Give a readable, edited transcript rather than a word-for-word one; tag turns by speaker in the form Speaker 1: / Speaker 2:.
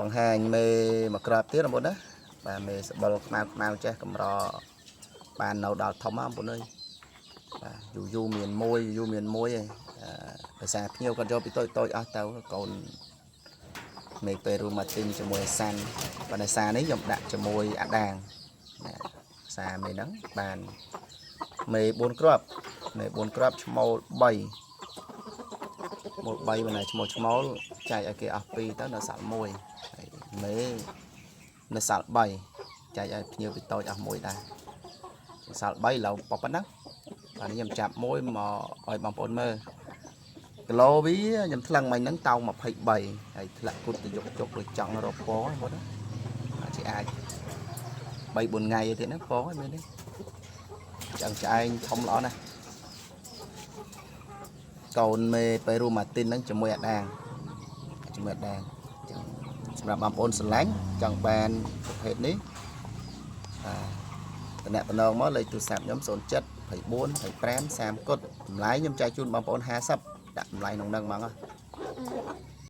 Speaker 1: បង្ហាញមេមួយក្របទៀតបងប្អូនណាបាទមេសបិលខ្មៅខ្មៅចេះកម្របាននៅដល់ធំហ៎បងប្អូនអើយបាទយូរយូរមានមួយយូរមានមួយឯងអឺភាសាភ្ញៀវគាត់យកពីតូចតូចអស់ទៅកូនមេពេរូម៉ាទីនជាមួយអាសាន់បាទអាសានេះខ្ញុំដាក់ជាមួយអាដាងណាសាមេហ្នឹងបានមេ4គ្រាប់មេ4គ្រាប់ឈ្មោល3ឈ្មោល3បើណាឈ្មោលឈ្មោលចែកឲ្យគេអស់2ទៅនៅសល់1ហើយមេនៅសល់3ចែកឲ្យភ្ញៀវពីតូចអស់មួយដែរសល់3ឡូវប៉ុណ្ណឹងបាទនេះខ្ញុំចាប់មួយមកឲ្យបងប្អូនមើលគីឡូវាខ្ញុំថ្លឹងមិញហ្នឹងតោង23ហើយធ្លាក់គុតទៅយកជុកដូចចង់រកពងហ្នឹងបងណាអាចជាអាច3 4ថ្ងៃឯទៀតហ្នឹងពងហ្នឹងមែនទេឆ្អឹងឆ្អែងធំល្អណាស់កូនមេពេរូម៉ាទីនហ្នឹងជាមួយអាដាងជាមួយអាដាងអញ្ចឹងសម្រាប់បងប្អូនស្រឡាញ់ចង់បានប្រភេទនេះបាទតំណតំណងមកលេខទូរស័ព្ទខ្ញុំ07 24 25 30គុតតម្លៃខ្ញុំចែកជូនបងប្អូន50ដាក់តម្លៃក្នុងហ្នឹងហ្មងហ៎។